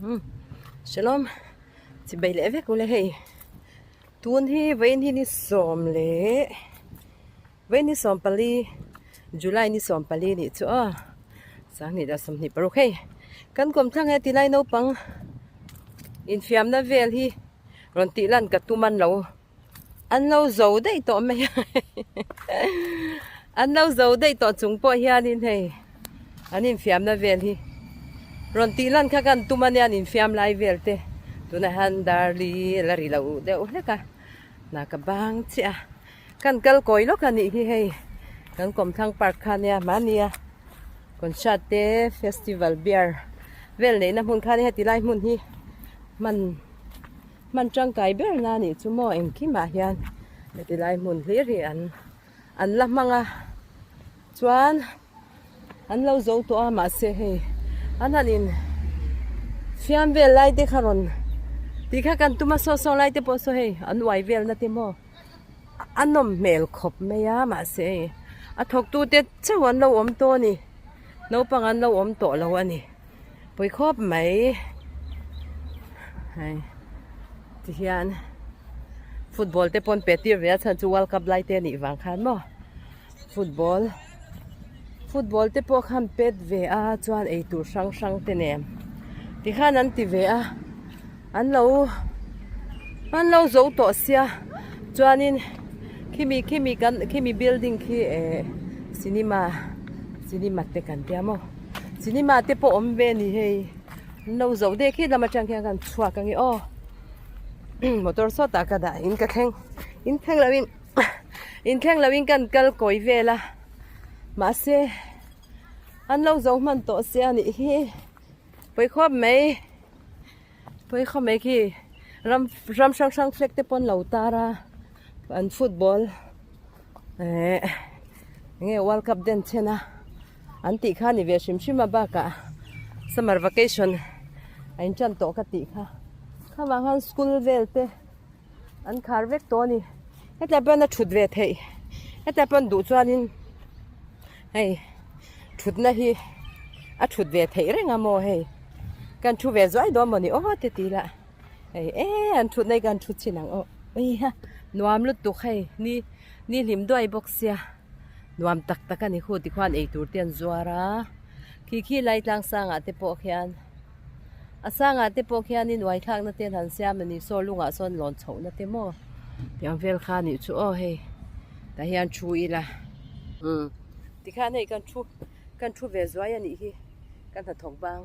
Umm Shalom chibai leh vek ule hei tun hi vawiin hi ni sawm leh vawiin ni sawm pali July ni sawm pali nih chu aw sanghnih leh sawmhnih paruk hei kan kawmthlang he tilai naupang infiamna vel hi rawn tih lan ka tum an lo. An lo zo daih tawh mai a an lo zo daih tawh chung pawh hianin hei an infiamna vel hi rawn tih lan kha kan tum ania an infiam lai vel te tunah hian darli la ri lo deuh hlek a hna ka bang chiah a kan kal kawi lawk a nih hi hei kan kawmthlang park kha ania mahnia concert te festival beer vel neihna hmun kha ania heti lai hmun hi hman. Hman tangkai ber na nih chu maw engkimah hian heti lai hmun hlir hi an an la hmang a chuan an lo zo tawh a mahse hei an han in fiam vel lai te kha rawn tih kha kan tum a saw saw lai te pawh saw hei an uai vel na te maw a nawm hmel khawp mai a mahse hei a thawk tu te chauh an lo awm tawh a ni naupang an lo awm tawh lo a ni. Pawi khawp mai hei ti hian football te pawh an pe tir ve a chhan chu world cup lai te a nih vang khan maw football football te pawh khan pet ve a chuan eitur hrang hrang te nen tikhan an ti ve a an lo an lo zo tawh sia chuanin khimi khimi kan khimi building khi eh cinema cinema te kan tia maw. Cinema te pawh awm ve a ni hei an lo zoh dek hi lam atang hian kan chhuak ang e aw motor sawtah ka dah in ka thleng in thleng lo in in thleng lo in kan kal kawi vel a mahse an lo zo hman tawh sia a nih hi pawi khawp mai pawi khawp mai khi ram ram hrang hrang flag te pawh an lo tar a an football eh enge world cup den chhen a. An tih kha a ni ve hrim hrim a bakah summer vacation a in tan tawh ka tih kha khamah khan school vel te an khar vek tawh a ni hetlai pawn a thut ve theih hetlai pawn duh chuanin hei thutna hi a thut ve theih reng a maw hei kan thu ve zuai dawn mawni aw te ti ila hei e an thutna hi kan thu chhin ang aw eiha nuam lutuk hei ni ni hlim duai bawk sia. Nuam tak tak a ni khu tikhuan eitur te an zuar a khi khi lai tlang sangah te pawh khian a sangah te pawh khianin uai thlakna te an han siam a ni saw lungah sawn lawn chhohna te maw tiang vel kha a nih chu aw hei tah hian thu ila umm tikhan hei kan thu kan thu ve zuai a nih hi ka hnathawk bang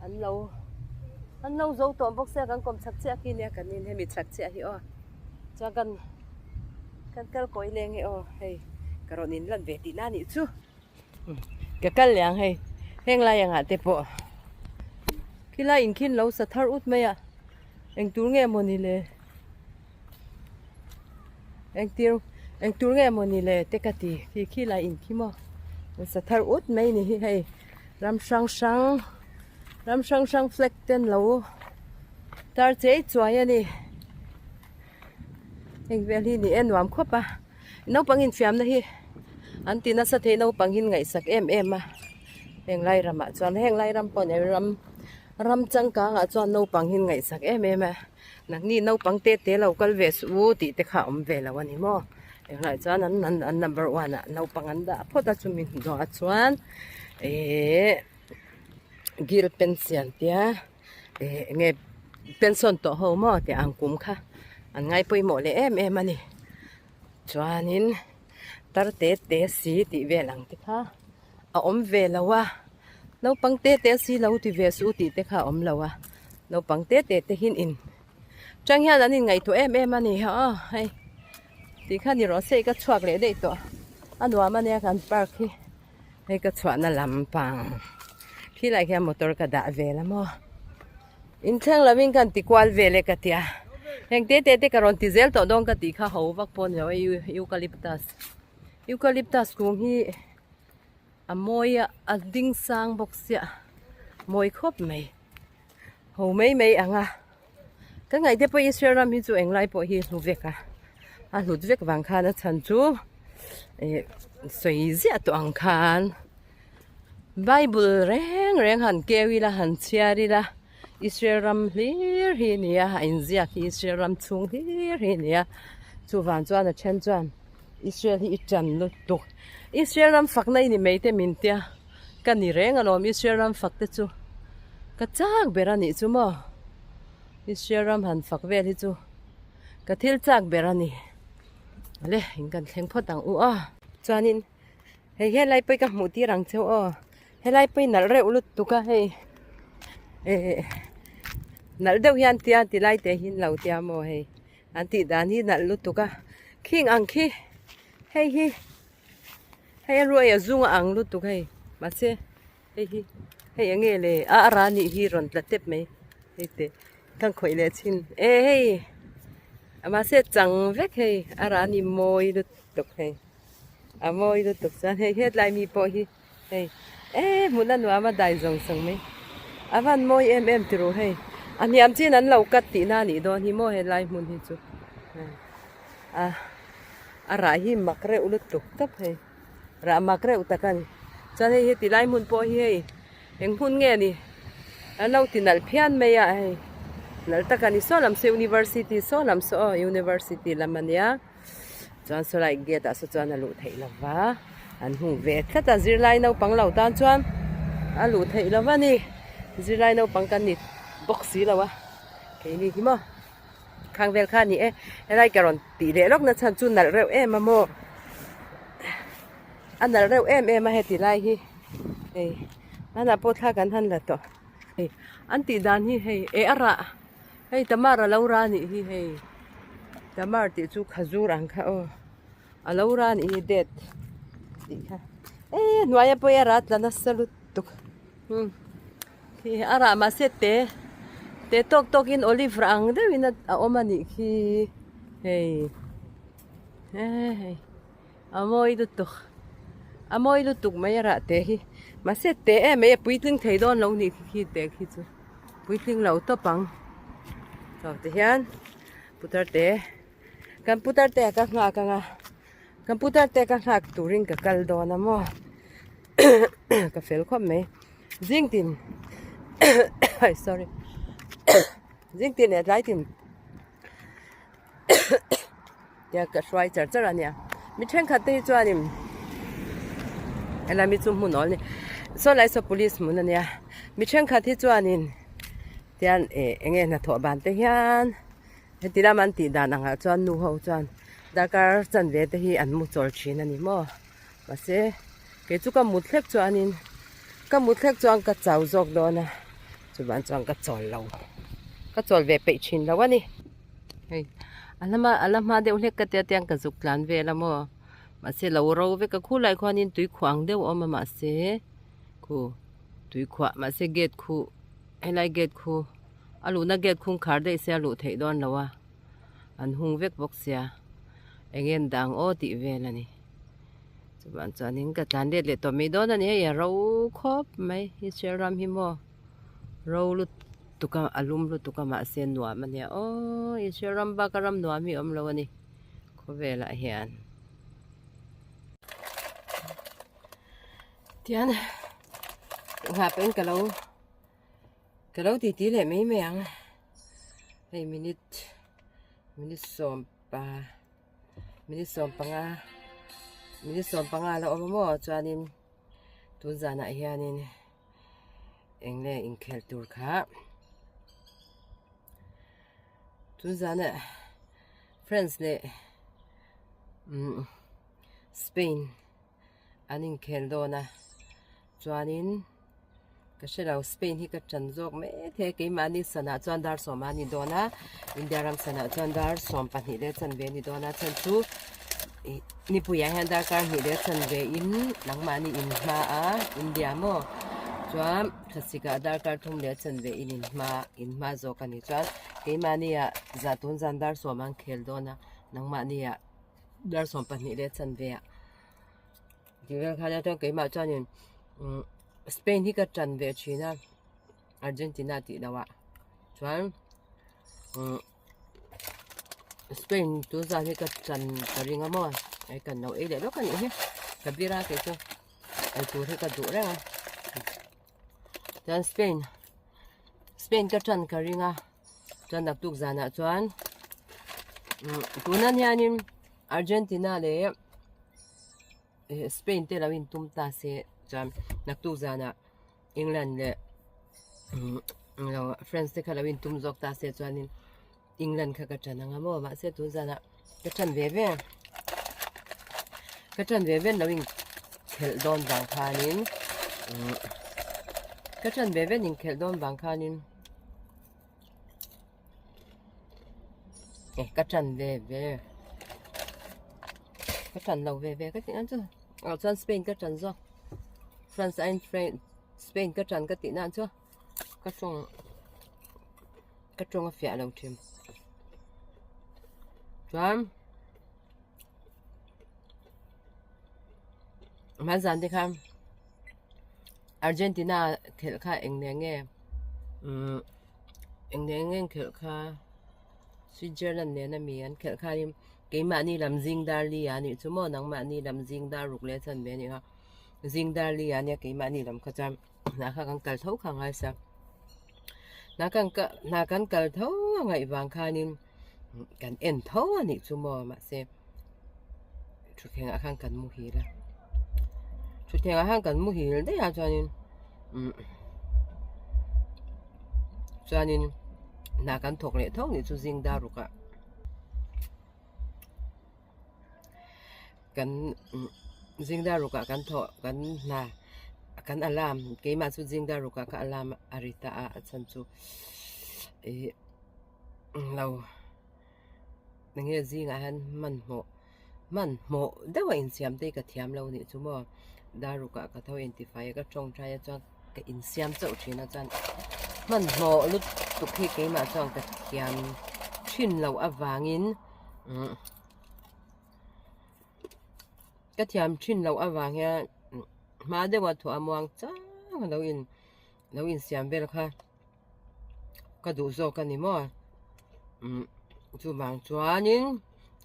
an lo an lo zo tawh bawk sia kan kawm chak chiah khi nia kan in hemi chak chiah hi aw. Chuan kan kan kal kawi leng e aw hei ka rawn in lan ve tih na nih chu ka kal leh ang hei heng lai angah te pawh khilai in khin lo sa thar ut mai a engtur nge mawni le engtir engtur nge mawni le te ka ti khi khilai in khi maw sa thar ut mai ni hi hei ram hrang hrang ram hrang hrang flag te an lo tar chei chuai a ni heng vel hi ni e nuam khawp a naupang infiamna hi an ti nasa thei naupang hi ngaihsak em em a heng lai ramah chuan heng lai ram pawh ni ram ram changkang ah chuan naupang hi ngaihsak em em a nangni naupang te te lo kal ve suh u tih te kha a awm ve lo a ni maw englaiah chuan an an an number one ah naupang an dah phawt a chumi hnuah chuan ehh gil pension tia eh enge pension tawh ho maw tih ang kum kha an ngai pawimawh leh em em a ni chuanin tar te te si tih vel ang te kha a awm ve lo a naupang te te si lo ti ve suh tih te kha a awm lo a naupang te te te hian in chang hian an inngaihtuah em em a ni aw hei tih kha ni rawh se ka chhuak leh daih tawh a nuam a nia kan park hi. Hei ka chhuahna lampang khilaiah khian motor ka dah vel a maw inthleng lovin ka han ti kual vel e ka tia heng te te te ka rawn ti zel tawh dawn ka tih kha ho vak pawh a ni lo a eucalyptus eucalyptus kung hi a mawi a a ding sang bawk sia mawi khawp mai ho mai mai ang a ka ngaih te pawh Israel ram hi chu englai pawh hi hlu vek a a hlut vek vang khan a chhan chu ih sawi ziah tawh ang khan bible reng reng han keu ila han chhiar ila. Israel ram hlir hi a ni a, a inziak hi Israel ram chhung hlir hi a ni a, chuvang chuan a then chuan Israel hi i tan lutuk. Israel ram fakna i ni mai te min tia, ka ni reng alawm Israel ram fak te chu ka chak ber a nih chu maw, Israel ram han fak vel hi chu ka thil chak ber a ni. Le in kan thleng phawt ang u a. Chuanin hei helai pawh hi ka hmuh tir ang cheu aw. Helai pawh hi nalh reuh lutuk a hei eh nalh deuh hian tia ti lai te hi an lo tia maw hei an tih dan hi nalh lutuk a khing ang khi hei hi hei a ruai a zung a ang lutuk hei mahse hei hi hei eng nge le a a ra nih hi rawn tla tep mai hei teh ka khawih leh chin eh hei mahse chang vek hei a ra ni mawi lutuk hei a mawi lutuk chuan hei hetlai mi pawh hi. Hei eh hmun a nuam a dai zawng zawng mai a van mawi em em tiro hei a hniam chin an lo cut tihna a nih dawn hi maw helai hmun hi chu a a rah hi mak reuh lutuk tawp hei rah mak reuh tak a ni chuan hei heti lai hmun pawh hi hei eng hmun nge ni an lo ti nalh phian mai a hei nalh tak a ni saw lam saw university saw lam saw aw university lam a nia. Chuan sawlai gate ah saw chuan a luh theih lo va, an hung ve tlat a, zirlai naupang lo tan chuan a luh theih lo va ni, zirlai naupang kan ni bawk si lo a, keini hi maw khang vel kha a ni e, helai ka rawn tih leh lawk na chhan chu nalh reuh em a maw, a nalh reuh em em a heti lai hi hei hmanah pawh thla kan han la tawh hei an tih dan hi hei eh a rah. Hei tamar a lo ra anih hi hei tamar tih chu khazur ang kha aw a lo ra anih hi date tih kha eh hnuaia pawh hi a rat la nasa lutuk umm khi a rah mahse te te tawk tawk in olive rah ang deuh in a awm anih khi hei eh hei a mawi lutuk a mawi lutuk mai a rah te hi mahse te em mai a puitling thei dawn lo nih khi te khi chu. Puitling lo tawp ang chaw te hian putar te kan putar te ka nghak ang a kan putar te ka nghak turin ka kal dawn a maw ka fel khawp mai zing tin sorry zing tin leh tlai tin tia ka hruai char char a nia mi thenkhat te hi chuanin helai mi chu hmun awl a ni saw lai saw police hmun a nia mi thenkhat hi chuanin tian eh eng nge hnathawh ban te hian heti lama an tih dan angah chuan nu ho chuan darkar chanve te hi an mu chawl thin a ni maw mahse kei chu ka mut hlek chuanin ka mut hlek chuan ka chau zawk dawn a chuvan chuan ka chawl lo ka chawl ve peih thin lo a ni. Hei a lama a la hma deuh hlek ka tia tiang ka zuk tlan vel a maw mahse lo ro vek a khulai khuanin tui khuah ang deuh a awm a mahse khu tui khuah mahse gate khu helai gate khu a luhna gate khung khar daih se a luh theih dawn lo a an hung vek bawk sia eng nge an dah ang aw tih vel a ni chuan chuanin ka tlan let leh tawh mai dawn a ni hei a ro khawp mai Israel ram hi maw. Ro lutuk a a lum lutuk a mahse nuam a nia aww Israel ram bak a ram nuam hi a awm lo a ni khawvelah hian. Tihian nghah pahin ka lo ka lo titi leh mai mai ang hei minute minute sawmpa minute sawmpanga minute sawmpanga a la awm a maw chuanin tun zanah hianin. Eng nge inkhelh tur kha tun zana France leh umm Spain an inkhel dawn a chuanin ka hre lo Spain hi ka ṭan zawk mai thei a keimahni sanah chuan dar sawm a ni dawn a India ram sanah chuan dar 12 leh chanve a ni dawn a chhan chu ih nipuiah hian darkar hnih leh chanve in nangmahni in hma a India maw chuan thlasik ah darkar thum leh chanve in in hma in hma zawk a ni chuan keimahni ah zah tun zan dar sawm an khel dawn a nangmahni ah dar 12 leh chanve ah tih vel khan a chuan keimah chuanin umm Spain hi ka tan ve thin a Argentina tih loh ah chuan umm Spain tun zan hi ka chan ka ring a maw hei kan lo ei leh lawk a nih hi ka bir a kei chu ei tur hi ka duh reng a chuan Spain. Spain ka ṭan ka ring a chuan naktuk zanah chuan tunah hianin Argentina leh Spain te lo intum ta se chuan naktuk zanah England leh France te kha lo intum zawk ta se chuanin England kha ka ṭan ang a maw mahse tun zanah ka ṭan ve ve ka ṭan ve ve lo inkhelh dawn vang khanin ka ṭan ve ve inkhelh dawn vang khanin eh ka ṭan ve ve ka ṭan lo ve ve ka tih nan chu ah chuan Spain ka ṭan zawk France aiin Spain ka ṭan ka tih nan chu. Ka tawng ka tawng a fiah lo thin chuan hmanzan te khan Argentina khelh kha eng nen nge umm eng nen nge khelh kha Switzerland nena mi an khelh khanin keimahni lam zing dar li a nih chu maw nangmahni lam zing dar ruk leh chuan ve a nih kha zing dar li a nia keimahni lam kha chuan. Hna kha kan kal tho kha a ngai sa. Hna kan kal hna kan kal tho a ngaih vang khanin kan en tho a nih chu maw mahse thutthlengah khan kan muhil a. Thutthlengah khan kan muhil daih a chuanin umm chuanin hna kan thawk leh tho nih chu zing dar rukah. Kan zing dar rukah kan thawh kan hna kan alarm keimah chu zing dar rukah ka alarm a ri ta a a chhan chu ih lo enge zingah hian hmanhmawh hmanhmawh deuh a insiam te hi ka thiam lo nih chu maw dar rukah ka tho intifai a ka tawngtai a chuan ka insiam chauh thin a chuan hmanhmawh lutuk hi keimah chuan ka thiam thin loh avangin umm ka thiam thin loh avang hian hma deuha thuah muang chang a lo in lo insiam vel kha ka duh zawk a ni maw umm chuvang chuanin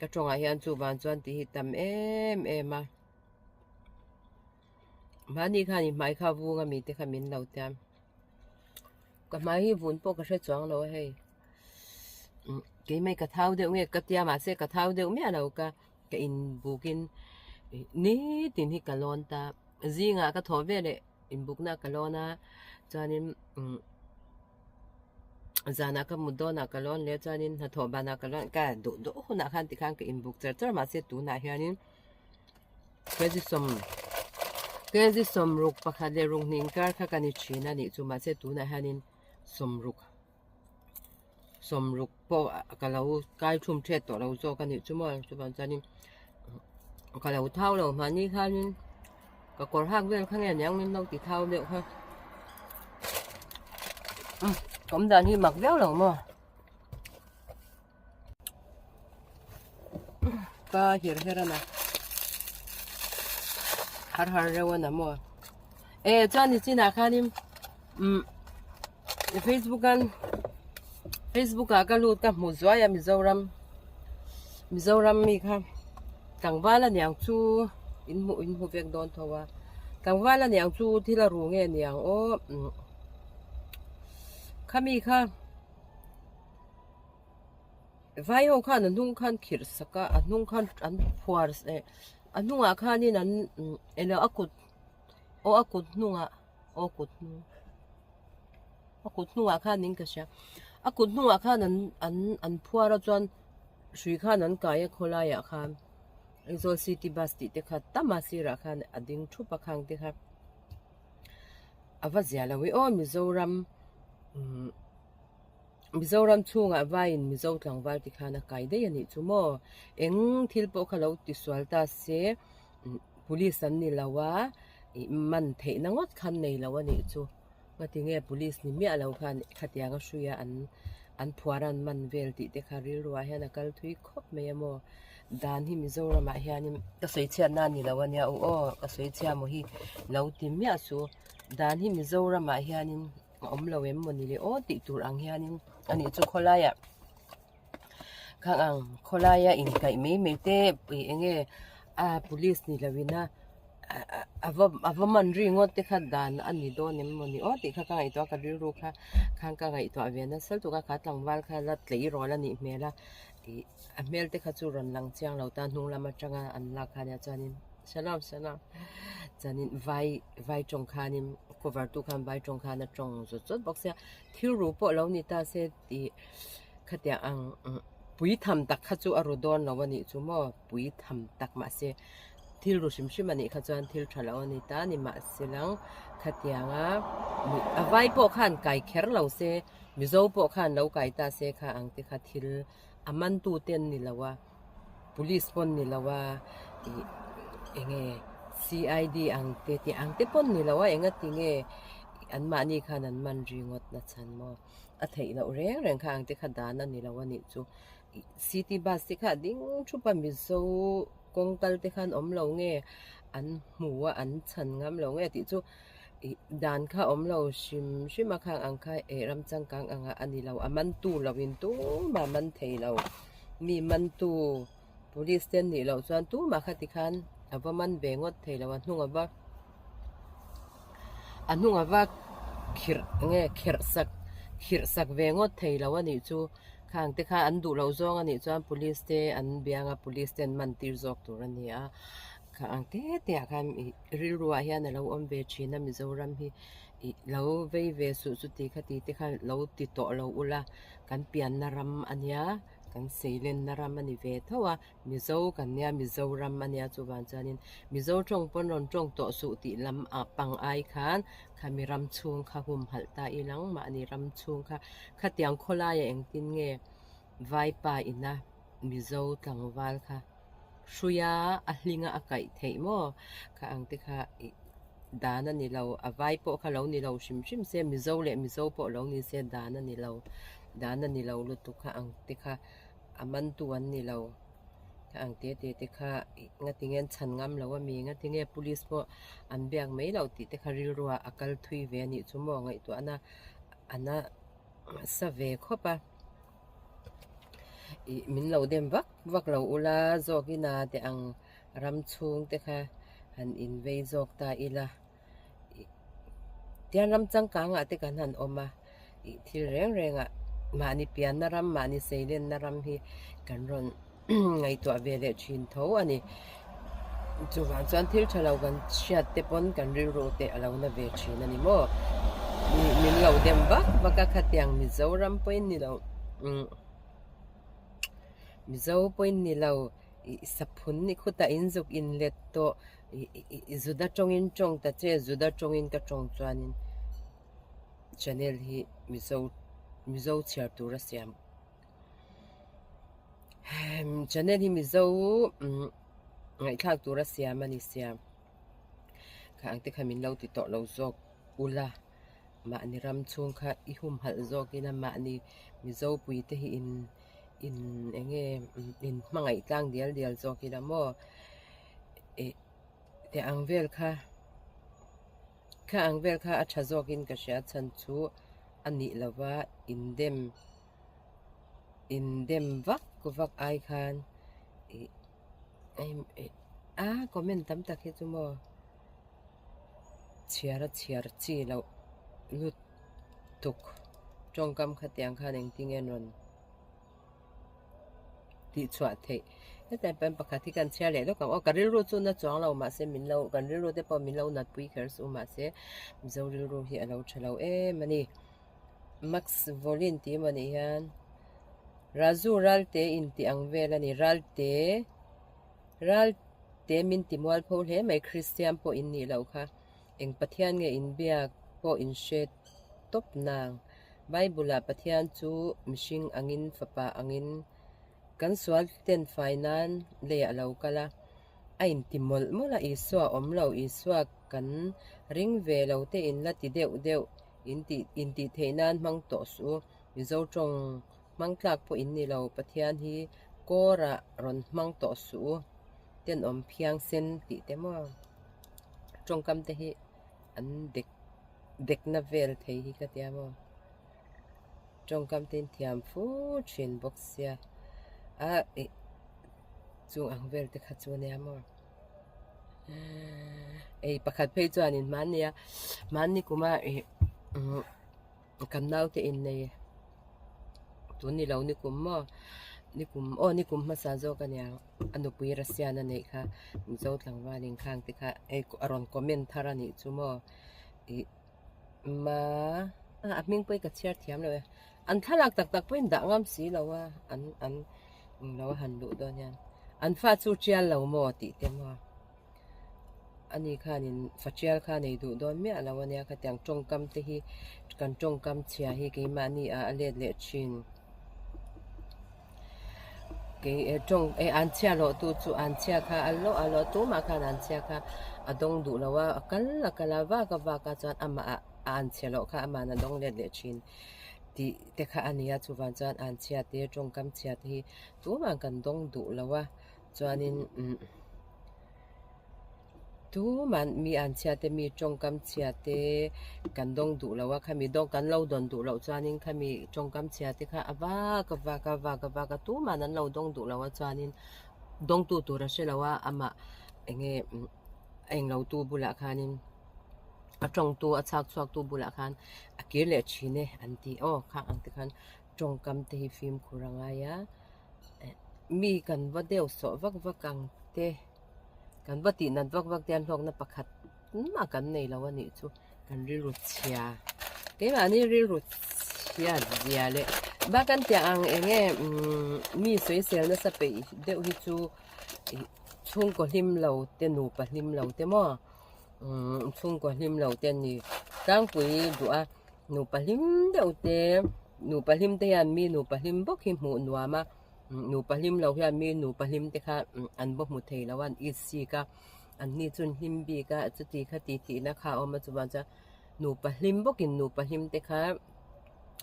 ka tawngah hian chuvang chuan tih hi tam em em a. Mahni khan i hmai kha vung a mi te kha min lo tia ka hmai hi vun pawh ka hre chuang lo a hei keimah hi ka thau deuh nge ka tia mahse ka thau deuh miah lo ka ka inbuk in nitin hi ka lawn ta zingah ka thawh veleh inbukna ka lawn a chuanin umm zanah ka mut dawnah ka lawn leh a chuanin hnathawh banah ka lawn ka duh duh hunah khan tikhan ka inbuk char char mahse tunah hianin. Kg sawm kg sawmruk pakhat leh ruk hnih inkar kha ka ni thin a nih chu mahse tunah hianin sawmruk sawmruk pawh ka lo kai thum thet tawh lo zawk a nih chu maw chuvang chuanin ka lo thau lo mahni khanin ka kawr hak vel kha nge aniang min lo ti thau deuh kha awm dan hi mak viau lo maw. Ka hir her a na har har reuh a na maw e chuan nichinah khanin umm facebook an facebook ah ka lut ka hmu zuai a mizoram mizoram mi kha tlangval a niang chu in hmuh in hmu vek dawn tho a tlangval a niang chu thil a ru nge niang aw umm khami kha. Vai ho khan a hnung khan khirh sak a a hnung khan an phuar eh a hnungah khanin an eng a kut aw a kut hnungah aw kut hnung a kut hnungah khanin ka hria a kut hnungah khan an an an phuar a chuan hrui khan an kai a khawlaiah khan Aizawl city bus tih te kha tam a sirah khan a ding thup a khang te kha a va zia lo e aw Mizoram umm. Mizoram chhungah vaiin Mizo tlangval ti khan a kai daih a nih chu maw? Eng thil pawh kha lo tisual ta se police an ni lo a, ih man theihna ngawt khan nei lo a nih chu. Ngatinge police ni miah lo khan khatiang a hruia an an phuar an man vel tih te kha rilruah hian a kal thui khawp mai a maw? Dan hi Mizoramah hianin ka sawi chhiatna a ni lo a nia u aw, ka sawi chhia maw hi lo ti miah su. Dan hi Mizoramah hianin. a awm lo em mawni le aw tih tur ang hianin ani chu khawlaiah khang ang khawlaia inkaih mai mai te ih eng nge a police ni lo ina. A va a va man ri ngawt te kha dan a ni dawn em maw ni aw tih kha ka ngaihtuah a ka rilru kha khan ka ngaihtuah ve nasa lutuk a kha tlangval kha la tleirawl a nih hmel a ih a hmel te kha chu rawn lang chiang lo ta hnung lam atanga an lak kha nia chuanin shalom shalom chuanin vai vai tawng khanin cover tu khan vai tawng khan a tawng zawt zawt bawk sia thil ru pawh lo ni ta se tih khatiang ang pui tham tak kha chu a ru dawn lo a nih chu maw pui tham tak mahse. Thil ru hrim hrim a nih kha chuan thil tha lo a ni ta a ni mahse lang khatianga a vai pawh khan kai kher lo se Mizo pawh khan lo kai ta se kha ang te kha thil a man tu te an ni lo a police pawn ni lo a ih eng nge C_I_D ang te tih ang te pawn ni lo a enga ti nge an mahni khan an man ringawt na chhan maw a theih loh reng reng kha ang te kha dan a ni lo a nih chu. City bus te kha a ding thup a Mizo kawng kal te khan awm lo nge an hmu a an chhan ngam lo nge tih chu ih dan kha awm lo hrim hrim a khang ang kha eh ram changkang ang ah a ni lo a man tu lo in tumah man thei lo mi man tu police te an nih loh chuan tumah kha ti khan a va man ve ngawt thei lo a hnung a va a hnung a va khirh nge kherh sak khirh sak ve ngawt thei lo a nih chu. Khang te kha an duh loh zawng a nih chuan police te an biang a police te an man tir zawk tur a ni a kha ang te te ah khan ih rilru ah hian a lo awm ve thin a Mizoram hi ih lo vei ve suh chuti khati te khan lo ti tawh lo ula kan pianna ram a nia kan seilenna ram a ni ve tho a Mizo kan nia Mizoram a nia chuvang chuanin Mizo tawng pawn rawn tawng tawh suh tih lam ah pang ai khan khami ram chhung kha humhalh ta ilang mahni ram chhung kha Khatiang khawlaia engtin nge Vaipa ina Mizo tlangval kha hruia a hlinga a kaih theih maw? Kha ang te kha ih dan a ni lo, a vai pawh kha lo ni lo hrim hrim se, Mizo leh Mizo pawh lo ni se dan a ni lo, dan a ni lo lutuk kha ang te kha a mantu an ni lo. Kha ang te te te kha ih ngatinge an chhan ngam lo a mi, ngatinge police pawh an biak mai loh tih te kha rilruah a kal thui ve a nih chu maw ngaihtuahna. A na sa ve khawp a ih min lo dem vak vak lo ula zawk ina teh ang ram chhung te kha han in vei zawk ta ila ih tiang ram changkang ah te kan han awm a ih thil reng reng ah mahni pianna ram mahni seilenna ram hi kan rawn. Ngaihtuah ve leh thin tho a ni. Chuvang chuan thil tha lo kan hriat te pawn kan rilru te a lo na ve thin a ni maw? Min lo dem vak vak a khatiang Mizoram pawhin ni lo umm Mizo pawhin ni lo ih saphun ni khutah in zuk in let tawh ih ih Juda tawngin tawng ta che Juda tawngin ka tawng chuanin channel hi Mizo Mizo chhiar tur a siam. Channel hi Mizo ngaihthlak tura siam a ni sia kha ang te kha min lo ti tawh lo zawk ula mahni ram chhung kha i humhalh zawk ila mahni Mizo pui te hi in in eng nge in hmangaih tlang dial dial zawk ila maw ih teh ang vel kha kha ang vel kha a tha zawk in ka hria chhan chu a nih lova indem. Indem vak vak ai khan ih a comment tam tak hi chu maw chhiar a chhiar chi loh lutuk tawngkam khatiang khan engtin nge an rawn tih chhuah theih hetlai pawn pakhat hi kan chhiar leh lawk ang aw ka rilru chu na chuang lo mahse min lo kan rilru te pawh min lo natpui kher suh mahse Mizo rilru hi a lo tha lo em a ni. Max Volin tih emaw nih hian Raju Ralte in tih ang vel a ni. Ralte Ralte min ti mual pho hle mai Kristian pawh in nih loh kha. Eng Pathian nge in biak pawh in hre tawp nang. Bible ah Pathian chu mihring angin fapa angin kan sual ten fai nan leiah a lo kal a. A inti mawlh mawlh a Isua awm lo Isua kan ring ve lo te in la ti deuh deuh. In tih in tih theih nan hmang tawh suh u. Mizo tawng hmang tlak pawh in ni lo. Pathian hi kawrah rawn hmang tawh suh u. Tenawm phiang sen tih te maw tawngkam te hi an dek dekna vel thei hi ka tia maw. Tawngkam te in thiam fu thin bawk sia a ih chung ang vel te kha chu ania maw. Ei pakhat phei chuanin hmannia hmanni kuma ih umm kan naute innei tun ni lo nikum maw nikum aw nikum hmasa zawk a nia a nupui Rasian a neih kha Mizo tlangval inkhang te kha hei a rawn comment thar a nih chu maw ih ma a hming pawh hi ka chhiar thiam lo e an thlalak tak tak pawhin dah ngam si lo a an an englo a han luh dawn hian an fa chu tial lo maw tih te maw ani khanin fa tial kha nei duh dawn miah lo ania khatiang tawngkam te hi kan tawngkam chhia hi keimahni ah a let leh thin kei e tawng e an chhia lawh tu chu an chhia kha a lawh a lawh tumah khan an chhia kha a dawng duh lo a a kal a kal a vak a vak a chuan amah ah a an chhia loh kha amah a dawng let leh thin tih te kha a ni a chuvang chuan an chhia te tawngkam chhia te hi tumah kan dawng duh lo a chuanin umm tumah mi an chhia te mi tawngkam chhia te kan dawng duh lo a khami dawng kan lo dawn duh loh chuanin khami tawngkam chhia te kha a vak a vak a vak a vak a tumah an lo dawng duh lo a chuanin dawngtu tur a hre lo a amah eng nge a englo tu bulah khanin a tawngtu a chhak chhuak tu bulah khan a kir leh thin e an ti aw khang ang te khan tawngkam te hi fimkhur a ngai a mi kan va deuh sawh vak vak ang te kan va tih nat vak vak te hian hlawkna pakhat mah kan nei lo a nih chu kan rilru chhia keimahni rilru chhia zia leh bak an tiang ang eng nge umm mi sawisel nasa peih deuh hi chu ih chhungkaw hlim lo te nupa hlim lo te maw umm chhungkaw hlim lo te an ni tlangpui duh a nupa hlim deuh te nupa hlim te hian mi nupa hlim bawk hi hmuh nuam a nupa hlim lo hian mi nupa hlim te kha an va hmu thei lo a an it sik a an ni chu an hlim bik a chuti kha ti tihna kha a awm a chuvang chuan nupa hlim bawkin nupa hlim te kha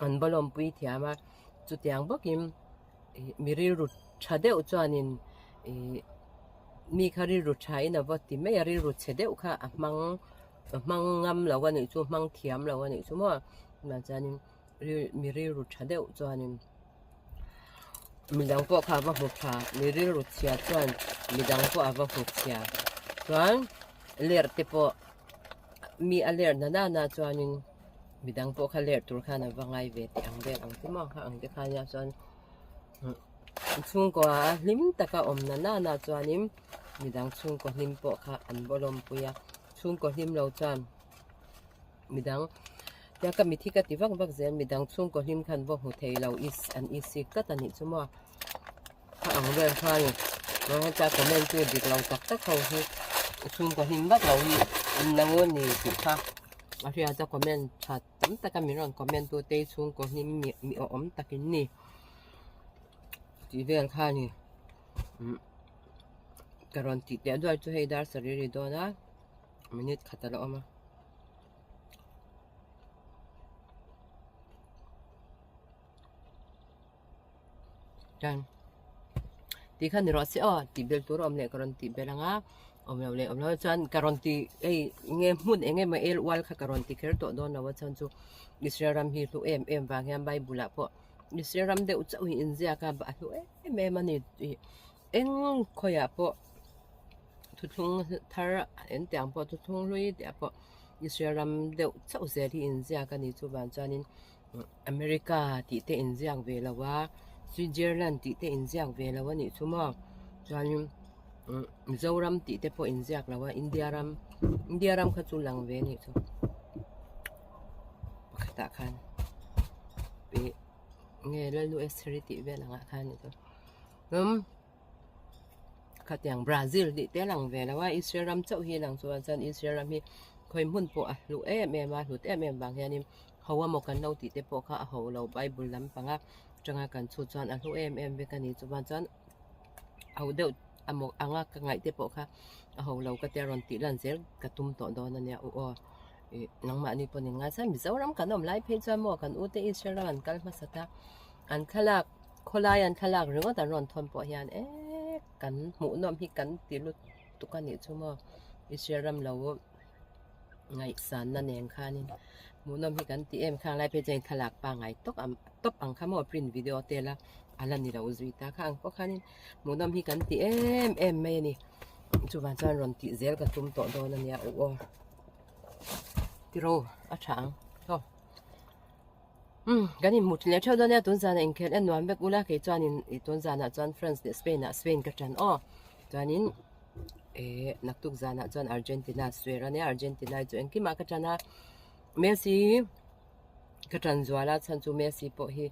an va lawmpui thiam a chutiang bawkin ih mi rilru tha deuh chuanin ih mi kha rilru tha in a va ti mai a rilru chhe deuh kha a hmang a hmang ngam lo a nih chu hmang thiam lo a nih chu maw tunah chuanin mi rilru tha deuh chuanin midang pawh kha a va hmu tha mi rilru chhia chuan midang pawh a va hmu chhia chuan ler te pawh mi a ler na nana chuanin midang pawh kha ler tur khan a va ngai ve teh ang vel ang te maw kha ang te kha nia chuan chhungkaw a hlim taka awm na nana chuanin midang chhungkaw hlim pawh kha an va lawmpui a chhungkaw hlim lo chuan midang tia ka mithi ka ti vak vak zel midang chhungkaw hlim khan va hmu thei lo is an isik tlat a nih chu maw a ang vel kha a ni chuan heta comment tu dik lo tak tak ho hi chhungkaw hlim vak lo hi an lo ni tih kha a hriat a comment tha tam taka min rawn comment tu te chhungkaw hlim mi awm takin ni tih vel kha a ni ka rawn tih teh duai chu hei dar sarih a ri dawn a minute khat a la awm a. Chuan tih kha ni rawh se aw tih belh tur a awm leh ka rawn tih belh ang a awm lo leh awm lo chuan ka rawn ti hei enge hmun eng emaw el ual kha ka rawn ti kher tawh dawn lo a chuan chu Israel ram hi hlu em em vang hian bible ah pawh Israel ram deuh chauh hi inziak a a hlu em em a ni tih eng khawiah pawh thuthlung thar en tih ang pawh thuthlung hlui tih ah pawh Israel ram deuh chauh zel hi inziak a ni chuvang chuanin America tih te inziak ve lo a Switzerland tih te inziak ve lo a nih chu maw chuanin Mizoram tih te pawh inziak lo a India ram India ram kha chu lang ve a nih chu pakhatah khan ih nge Lalnu Estheri tih vel angah khan a nih chu um. Khatiang Brazil tih te a lang ve lo a, Israel ram chauh hi a lang chuan chuan Israel ram hi khawi hmun pawh a hlu em em a, hlut em em vang hianin ho emaw kan lo tih te pawh kha a ho lo Bible lampanga tanga kan chhut chuan a hlu em em vek a ni chuan chuan ho deuh emaw anga ka ngaih te pawh kha a ho lo ka tia rawn tih lan zel ka tum tawh dawn a nia u aw ih nangmahni pawh nin ngaisang Mizoram kan awm lai phei chuan maw kan u te Israel ram an kal hmasa ta an thlalak. Khawlai an thlalak ringawt an rawn thawn pawh hian eee kan hmuh nawm hi kan ti lutuk a nih chu maw Israel ram lo ngaihsanna nen khanin hmuh nawm hi kan ti em khang lai phei chuan thlalak pangngai tawk ang tawp ang kha maw print video te la a la ni lo zui ta kha ang pawh khanin hmuh nawm hi kan ti em em mai a ni. Chuvang chuan rawn tih zel ka tum tawh dawn a nia u aw. Tiraw a tha ang haw. Umm kan inhmu thin leh theuh dawn nia tun zanah inkhelh en nuam vek ula kei chuanin ih tun zanah chuan France leh Spain ah Spain ka tan aw. Chuanin eh naktuk zanah chuan Argentina suer a nia Argentina hi chu engkimah ka tan a Messi ka tan zual a chhan chu Messi pawh hi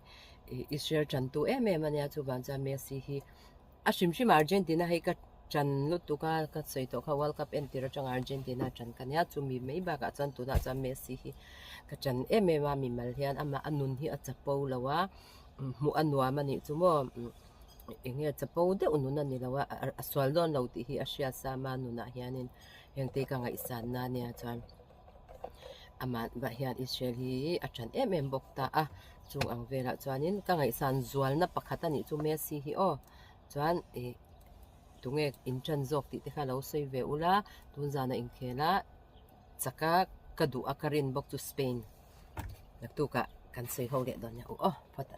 ih Israel tantu em em a nia chuvang chuan Messi hi A hrim hrim Argentina hei ka ṭan lutuk a, ka sawi tawh kha World Cup entir aṭanga Argentina ṭan ka nia, chumi mai bakah chuan tunah chuan Messi hi ka ṭan em em a, mimal hian amah a nun hi a chapo lo a, hmuh a nuam a nih chu maw, eng nge chapo deuh nun a ni lo a, a sual dawn lo tih hi a hriat sa ama nunah hianin hengte ka ngaihsan na nia chuan amah hian Israel hi a ṭan em em bawk ta a. Chung ang velah chuanin ka ngaihsan zualna pakhat a nih chu Messi hi aw chuan ih tunge in ṭan zawk tih te kha lo sawi ve ula tun zana inkhel a chaka ka duh a ka rin bawk chu Spain naktukah kan sawi ho leh dawn nia u aw phawt.